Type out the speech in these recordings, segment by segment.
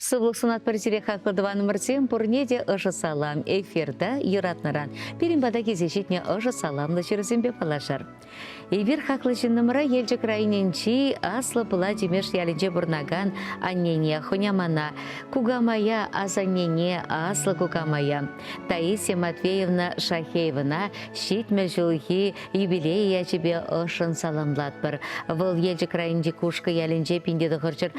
Сывлӑх сунатпӑр сире хаклӑ тӑванӑмӑрсем, пурне те ӑшӑ салам эфирта юратнӑран. Пирӗн пата килсе ҫитнӗ ӑшӑ саламлӑ ҫырусемпе паллашар. Эпир хаклӑ ҫыннӑмӑра Елчӗк районӗнчи Аслӑ Пӑла Тимеш ялӗнче пурӑнакан аннене, хунямана, кукамая, асаннене, аслӑ кукамая Таисия Матвеевна Шахеевӑна 70 ҫулхи юбилей ячӗпе ӑшшӑн саламлатпӑр. Вӑл Елчӗк районӗнчи Кушкӑ ялӗнче 1953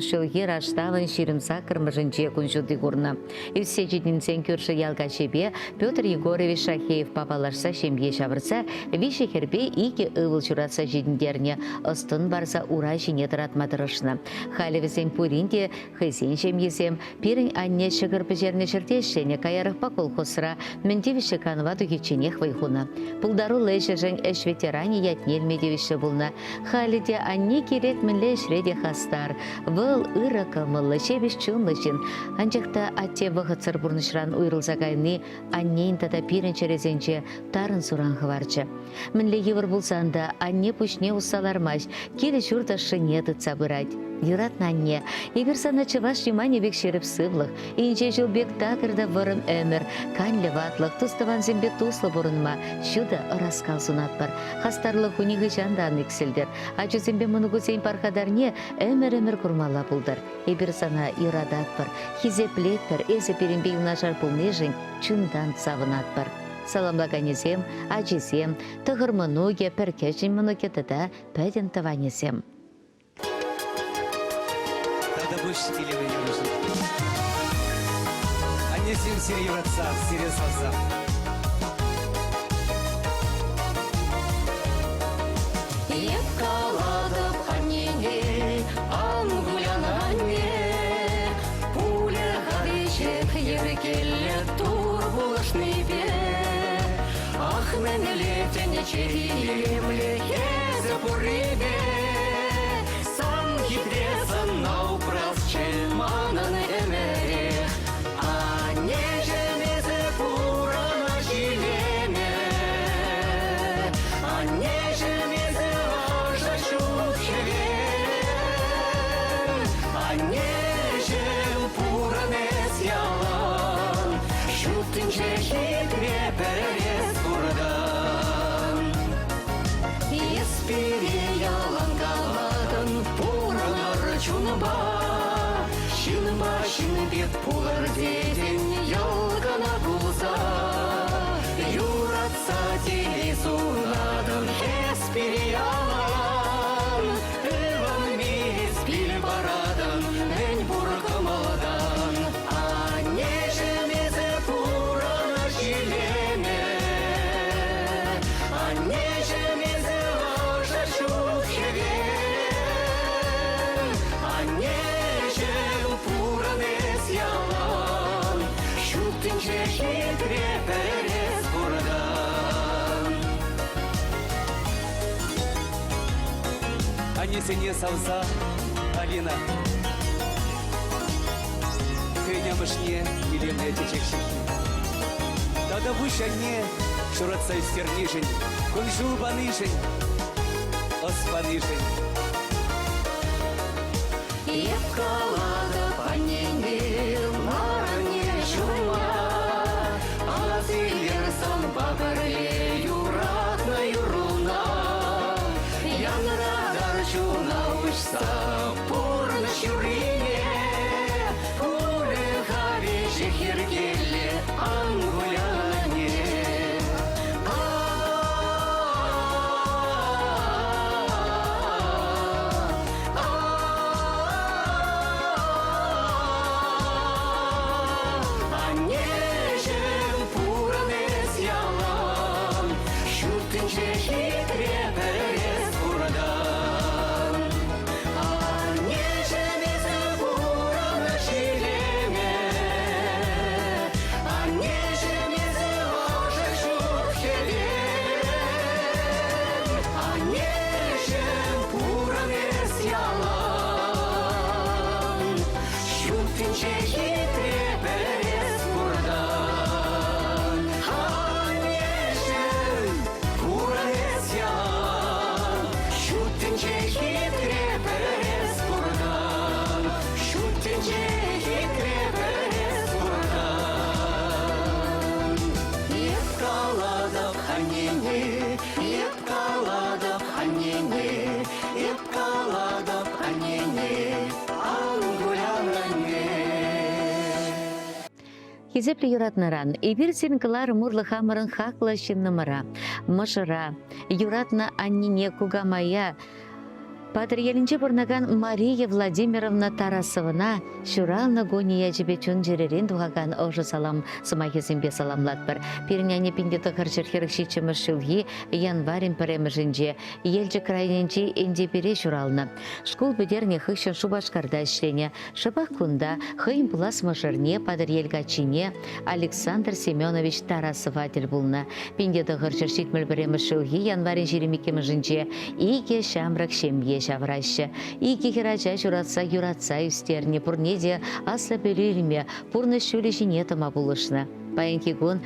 ҫулхи Раштавӑн 28-мӗшӗнче кун ҫути курнӑ. Ӳссе ҫитӗнсен кӳршӗ ял каччипе Петр Егорович Шахеевпа паллашса ҫемье ҫавӑрса виҫӗ хӗрпе икӗ ывӑл ҫуратса ҫитӗнтернӗ, ӑс-тӑн парса ура ҫине тӑратма тӑрӑшнӑ. Халӗ вӗсен пурин те хӑйсен ҫемйисем. Пирӗн анне ҫӑкӑр пӗҫернӗ ҫӗрте ӗҫленӗ, каярахпа колхозра мӗн тивӗҫлӗ канӑва тухичченех вӑй хунӑ. Пултаруллӑ ӗҫӗшӗн ӗҫ ветеранӗ ятне илме тивӗҫлӗ пулнӑ. Халӗ те анне кирек мӗнле ӗҫре те хастар. Вӑл ырӑ кӑмӑллӑ, ҫепӗҫ чунлӑ ҫын. Анчах та атте вӑхӑтсӑр пурнӑҫран уйрӑлса кайни аннен тата пирӗн чӗресенче тарӑн суран хӑварчӗ. Мӗнле йывӑр пулсан та анне пуҫне усса лармасть, кил-ҫурт ӑшшине тытса пырать. Юратнӑ анне, эпир сана чӑваш юманӗ пек ҫирӗп сывлӑх, инҫе ҫул пек такӑр та вӑрӑм ӗмӗр, канлӗ ватлӑх, тус-тӑвансемпе туслӑ пурӑнма ҫутӑ ӑраскал сунатпӑр. Хастарлӑху нихӑҫан та ан иксӗлтӗр. Ачусемпе мӑнукусен пархатарне ӗмӗр-ӗмӗр курмалла пултӑр. Эпир сана юрататпӑр, хисеплетпӗр, эсӗ пирӗнпе юнашар пулнишӗн чунтан савӑнатпӑр. Саламлаканӗсем, ачисем, тӑхӑр мӑнукӗ, пӗр кӗҫӗн мӑнукӗ тата пӗтӗм тӑванӗсем. Тата пуҫ илеме юрӑҫӑ. Аннесем сире юратса, сире савса. Эп калатӑп аннене, ан кулян анне, Пулӗ-ха веҫех йӗркеллӗ Тур пулӑшнипе. Ах, мӗнле тӗнче илемлӗ эсӗ пуррипе, Сан хитре сӑнна упрасчӗ манӑн ӗмӗрех. Аннеҫӗм, эсӗ пурӑна ҫилеме, Аннеҫӗм, эсӗ ӑшӑ ҫут хӗвел. Аннеҫӗм, пурӑн эс ялан, Ҫут тӗнче хитре пӗр эс пуртан. Эс пире ялан калатӑн, пурӑнӑр чунпа. Ҫынпа ҫын пек пулӑр тетӗн, йӑл кӑна пулса. Юратса телей сунатӑн эс пире ялан. Ывӑнми эс пил паратӑн мӗн пур кӑмӑлтан. Аннеҫӗм, эсӗ пурӑнӑҫ илеме. Аннеҫӗм, эсӗ ӑшӑ ҫут хӗвел. Аннеҫӗм, пурӑн эс ялан. Ҫут тӗнче хитре пӗр эс пуртан. Аннесене савса, Алина. Хӑйӗн амӑшне илемлӗ чечек ҫыххи. Тата пуҫ анне шуратса ӳстернишӗн, кун-ҫул панишӗн, ӑс панишӗн. Эп калатӑп аннене, ларне ҫумма, Асилер санпа пӗрле юратнӑ юрруна. Янратар чуна уҫса пурнӑҫ юррине, Пулӗ-ха веҫех йӗркеллӗ, ан кулян, анне. Аннеҫӗм, пурӑн эс ялан, Ҫут тӗнче хитре пӗр эс пуртан. Аннеҫӗм, эсӗ пурӑнӑҫ илеме, Аннеҫӗм, эсӗ ӑшӑ ҫут хӗвел. Аннеҫӗм, пурӑн эс ялан, Ҫут тӗнче хитре пӗр эс пуртан. Аннеҫӗм, пурӑн эс ялан, Ҫут тӗнче хитре пӗр эс пуртан. Ҫут тӗнче. Эп калатӑп аннене, эп калатӑп аннене, ан кулян анне. Хисеплӗ юратнӑран эпир сирӗн кӑларӑм урлӑ хамӑрӑн хаклӑ ҫыннӑмӑра, мӑшӑра, юратнӑ аннене, кукамая, Патӑрьелӗнче пурӑнакан Мария Владимировна Тарасовӑна ҫуралнӑ кунӗ ячӗпе чун-чӗререн тухакан ӑшӑ салам сӑмахӗсемпе саламлатпӑр. Пирӗн анне 1947 ҫулхи январӗн пӗрремӗшӗнче Елчӗк районӗнчи Энтепере ҫуралнӑ. Шкул пӗтернӗ хыҫҫӑн Шупашкарта ӗҫленӗ. Шӑпах кунта хӑйӗн пулас мӑшӑрне Патӑрьел каччине Александр Семенович Тарасова тӗл пулнӑ. 1971 ҫулхи январӗн 22-мӗшӗнче икӗ ҫамрӑк ҫемье ҫавӑраҫҫӗ. Икӗ хӗрача ҫуратса юратса ӳстернӗ, пурне те аслӑ пӗлӳ илме, пурнӑҫ ҫулӗ ҫине тӑма пулӑшнӑ. Паянхи кун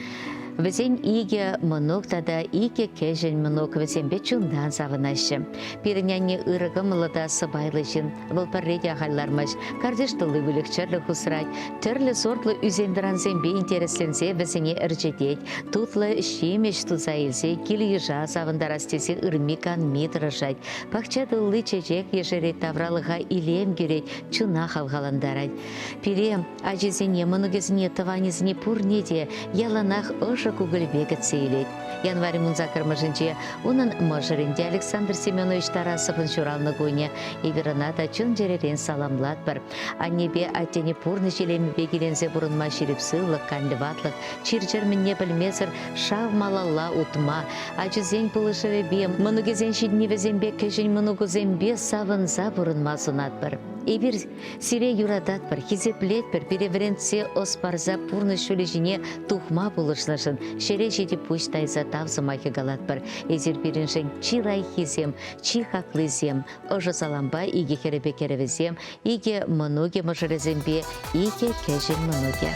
вӗсен икӗ мӑнук тата икӗ кӗҫӗн мӑнук вӗсемпе чунтан савӑнаҫҫӗ. Пирӗн анне ырӑ кӑмӑллӑ та сӑпайлӑ ҫын. Вӑл пӗрре те ахаль лармасть. Картиш тулли выльӑх-чӗрлӗх усрать, тӗрлӗ сортлӑ ӳсен-тӑрансемпе интересленсе вӗсене ӗрчетет, тутлӑ ҫимӗҫ туса илсе кил-йыша савӑнтарас тесе ырми-канми тӑрӑшать. Пахча тулли чечек ешерет, тавралӑха илем кӳрет, чуна хавхалантарать. Пире, ачисене, мӑнукӗсене, тӑванӗсене пурне те яланах ӑшӑ кукӑльпе кӗтсе илет. Январь 18-мӗшӗнче унӑн мӑшӑрӗн те Александр Семенович Тарасовӑн ҫуралнӑ кунӗ. Эпир ӑна та чун-чӗререн саламлатпӑр. Аннепе аттене пурнӑҫ илемӗпе киленсе пурӑнма ҫирӗп сывлӑх, канлӗ ватлӑх, чир-чӗр мӗнне пӗлмесӗр шав малалла утма, ачисен пулӑшӑвӗпе, мӑнукӗсен ҫитӗнӗвӗсемпе кӗҫӗн мӑнукусемпе савӑнса пурӑнма сунатпӑр. Эпир Сире юрататпӑр, хисеплетпӗр, пире вӗрентсе ӑс парса пурнӑҫ ҫулӗ ҫине тухма пулӑшнӑшӑн ҫӗре ҫити пуҫ тайса тав сӑмахӗ калатпӑр. Эсир пирӗншӗн чи лайӑххисем, чи хаклисем. Ӑшӑ салампа икӗ хӗрӗпе кӗрӗвӗсем, икӗ мӑнукӗ мӑшӑрӗсемпе икӗ кӗҫӗн мӑнукӗ.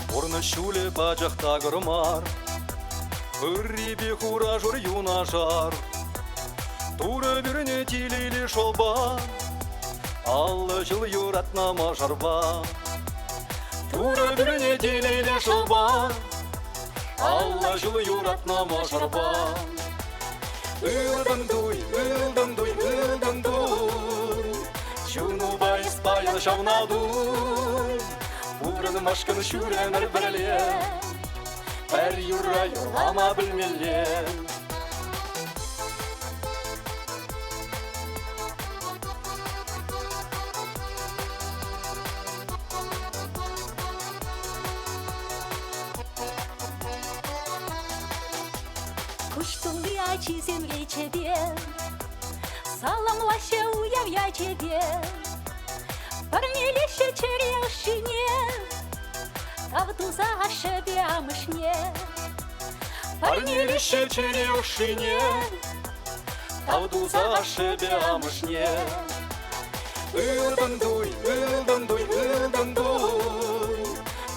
Пурнӑҫ ҫулӗ пачах такӑр мар, Ыррипе хура-шур юнашар. Турӑ пӳрнӗ телейлӗ шӑлпа, 50 ҫул юратнӑ мӑшӑрпа. Турӑ пӳрнӗ телейлӗ шӑлпа, 50 ҫул юратнӑ мӑшӑрпа. Ылтӑн туй, ылтӑн туй, ылтӑн туй, чунупа эс паян ҫавна туй. Пурӑнмашкӑн ҫӳремӗр пӗрле. Пӗр юрра юрлама пӗлмелле. Куҫ тулли ачисем речӗпе Саламлаҫҫӗ уяв ячӗпе. Парнелеҫҫӗ чӗре ӑшшине Тав туса ашшӗпе амӑшне. Парнелеҫҫӗ чӗре ӑшшине Тав туса ашшӗпе амӑшне. Ылтӑн туй, ылтӑн туй, ылтӑн туй,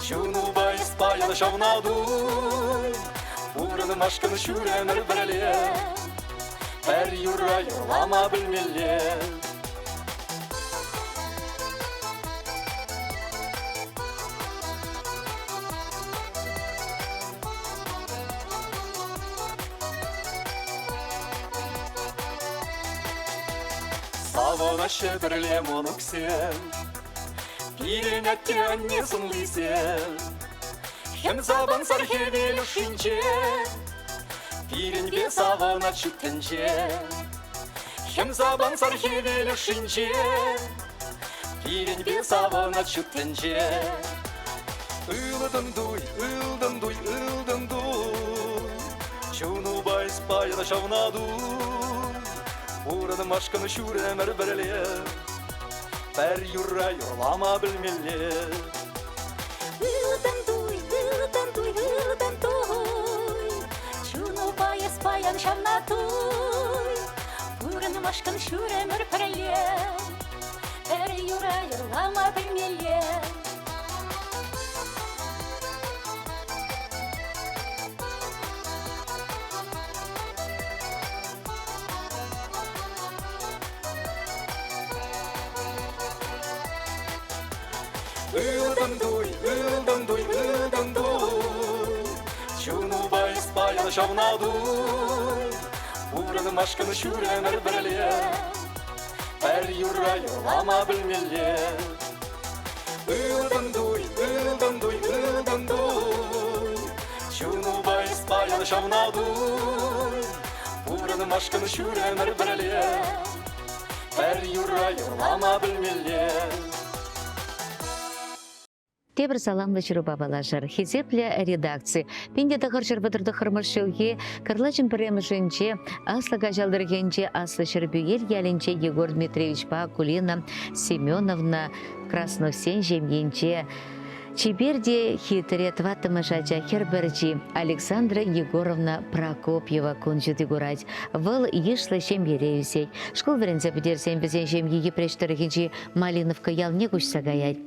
Чунупа эс паян ҫавна туй. Пурӑнмашкӑн ҫӳремӗр пӗрле, Пӗр юрра юрлама пӗлмелле. Савӑнаҫҫӗ пӗрле мӑнуксем, Пирӗн атте-анне сӑнлисем. Хӗм савӑнсӑр хӗвел ӑшшинче, Пирӗнпе савӑнать ҫут тӗнче. Хӗм савӑнсӑр хӗвел ӑшшинче, Пирӗнпе савӑнать ҫут тӗнче. Ылтӑн туй, ылтӑн туй, ылтӑн туй, Чунупа эс паян ҫавна туй. Пурӑнмашкӑн ҫур ӗмӗр пӗрле, Пӗр юрра юрлама пӗлмелле. Ылтӑн туй, ылтӑн туй, ылтӑн туй, Чунупа эс паян ҫавна туй. Пурӑнмашкӑн ҫур ӗмӗр пӗрле, Пӗр юрра юрлама пӗлмелле. Ылтӑн туй, ылтӑн туй, ылтӑн туй. Чунупа эс паян ҫавна туй. Пурӑнмашкӑн ҫӳремӗр пӗрле. Пӗр юрра юрлама пӗлмелле. Ылтӑн туй, ылтӑн туй, ылтӑн туй. Чунупа эс паян ҫавна туй. Пурӑнмашкӑн ҫӳремӗр пӗрле. Пӗр юрра юрлама пӗлмелле. Тепӗр саламлӑ ҫырупа паллашар. Хисеплӗ редакци. 1939 ҫулхи Кӑрлачӑн пӗрремӗшӗнче Аслӑ Каҫал тӑрӑхӗнчи Аслӑ Ҫӗрпӳел ялӗнче Егор Дмитриевичпа Акулина Семеновна Красновсен ҫемйинче чипер те хитре тӑваттӑмӗш ача хӗр пӗрчи Александра Егоровна Прокопьева кун ҫути курать. Вӑл йышлӑ ҫемьере ӳсет. Шкул вӗренсе пӗтерсен вӗсен ҫемйи Йӗпреҫ тӑрӑхӗнчи Малиновка ялне куҫса каять.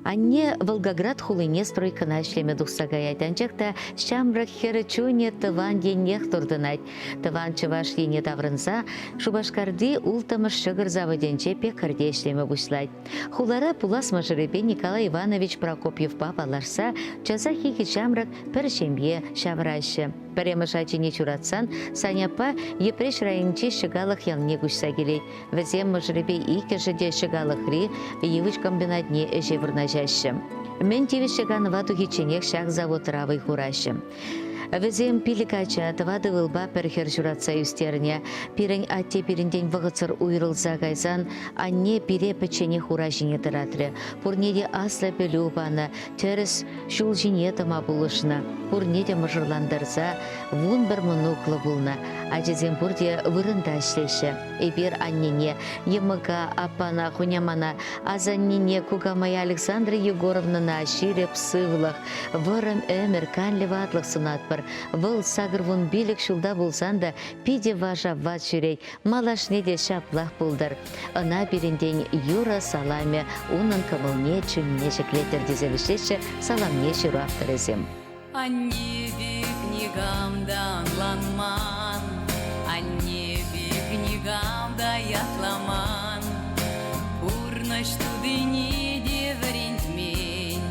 Анне Волгоград хулине стройкӑна ӗҫлеме тухса каять, анчах та ҫамрӑк хӗр чунӗ тӑван еннех туртӑнать. Тӑван Чӑваш Ене таврӑнса Шупашкарти улттӑмӗш ҫӑкӑр заводӗнче пекарьте ӗҫлеме пуҫлать. Хулара пулас мӑшӑрӗпе Николай Иванович Прокопьевпа паллашса часах икӗ ҫамрӑк пӗр ҫемье ҫавӑраҫҫӗ. Пӗрремӗш ачине ҫуратсан Саняпа Йӗпреҫ районӗнчи Ҫӑкалӑх ялне куҫса килет. Вӗсем мӑшӑрӗпе иккӗшӗ те Ҫӑкалӑхри йывӑҫ комбинатне ӗҫе вырнаҫаҫҫӗ. Мӗн тивӗҫлӗ канӑва тухичченех ҫак заводра вӑй хураҫҫӗ. Вӗсем пилӗк ача, тӑватӑ ывӑлпа пӗр хӗр ҫуратса ӳстернӗ. Пирӗн атте пирӗнтен вӑхӑтсӑр уйрӑлса кайсан анне пире пӗчченех ура ҫине тӑратрӗ. Пурне те аслӑ пӗлӳ панӑ, тӗрӗс ҫул ҫине тӑма пулӑшнӑ. Пурне те мӑшӑрлантарса 11 мӑнуклӑ пулнӑ. Ачасем пурте вырӑнта ӗҫлеҫҫӗ. Эпир аннене, йӑмӑка, аппана, хунямана, асаннене, кукамая Александра Егоровнӑна ҫирӗп сывлӑх, вӑрӑм ӗмӗр, канлӗ ватлӑх сунатпӑр. Вӑл 85 ҫулта пулсан та питӗ вашават ҫӳрет, малашне те ҫаплах пултӑр. Ӑна пирӗнтен юрӑ саламӗ унӑн кӑмӑлне, чунне ҫӗклеттӗр тесе вӗҫлеҫҫӗ саламне ҫыру авторӗсем. Анне пек никам та ӑнланман, анне пек никам та ятламан. Пурнӑҫ тутине те вӗрентмен,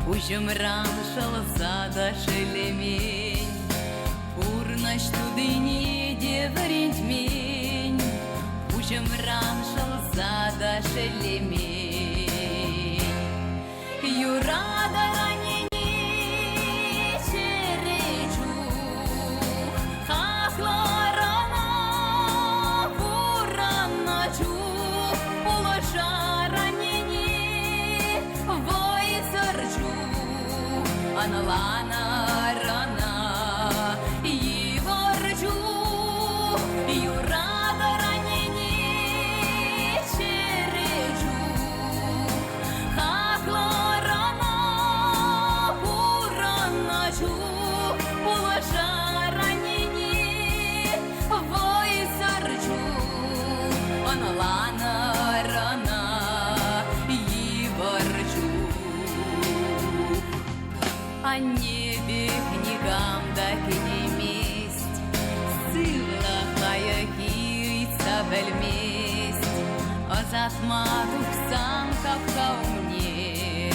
пуҫӑмран шӑлса та шеллемен. Пурнӑҫ тутине те вӗрентмен, пуҫӑмран шӑлса та шеллемен. Юратӑр аннене чӗре чух, хаклӑр ӑна пурӑннӑ чух, пулӑшар аннене вӑйсӑр чух, ӑнланӑр ӑна йывӑр чух, юратӑр аннене чӗре чух. Хаклӑр ӑна пурӑннӑ чух, пулӑшар аннене вӑйсӑр чух, ӑнланӑр ӑна йывӑр чух. Анне пек никам та кӗтеймест, сывлӑх лайӑххи ыйтса пӗлмест. Ӑсатма тухсан хапха умне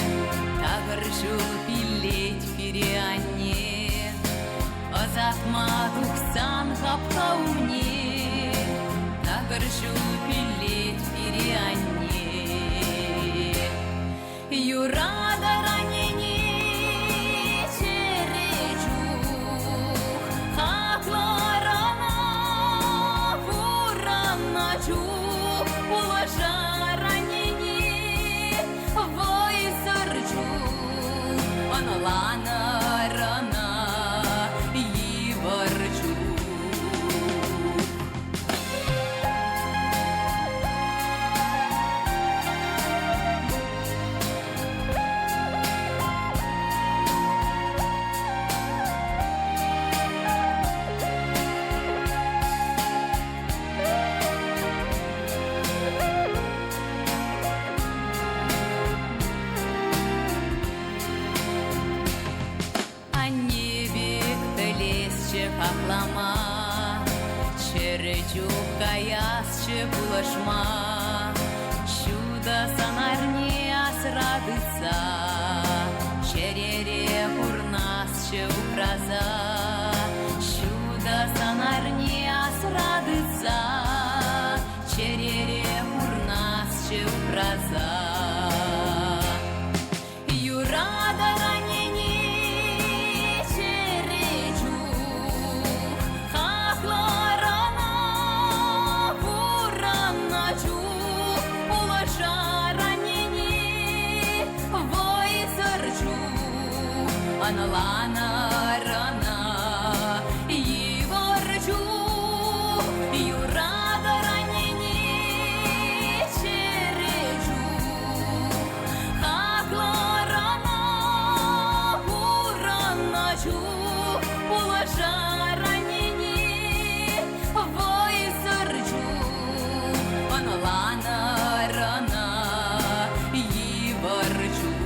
такӑр ҫул пиллет пире анне. Ӑсатма тухсан хапха умне такӑр ҫул пиллет пире анне. Юратӑр аннене чӗре чух, хаклӑр ӑна пурӑннӑ чух, пулӑшар аннене вӑйсӑр чух, ӑнланӑр ӑна йывӑр чух. Анне пек пӗлесчӗ хаклама, Чӗрӗ чух каясчӗ пулӑшма. Ҫутӑ сӑнарне асра тытса. Ӑнланӑр ӑна, йывӑр чух юратӑр аннене чӗрӗ чух. Хаклӑр ӑна, пурӑннӑ чух пулӑшар аннене вӑйсӑр чух. Ӑнланӑр ӑна, йывӑр чух.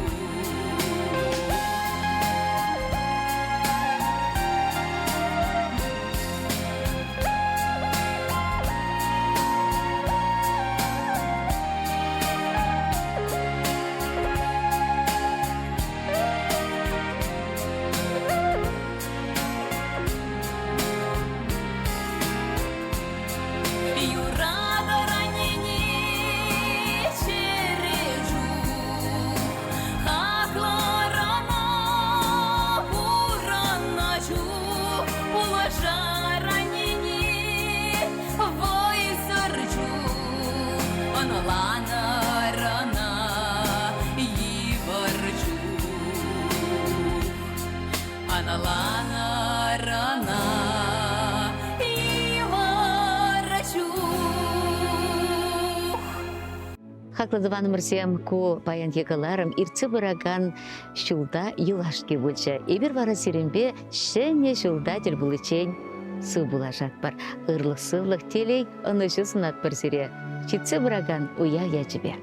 Юратӑр аннене чӗрӗ чух, хаклӑр ӑна пурӑннӑ чух, пулӑшар аннене вӑйсӑр чух, ӑнланӑр ӑна йывӑр чух. Ӑнланӑр ӑна йывӑр чух. Хаклӑ тӑванӑмӑрсем, ку паянхи кӑларӑм иртсе пыракан ҫулта юлашки пулчӗ. Эпир вара сирӗнпе ҫӗнӗ ҫулта тӗл пуличчен сыв пулашатпӑр. Ырлӑх-сывлӑх, телей, ӑнӑҫу сунатпӑр сире. Ҫитсе пыракан уяв ячӗпе.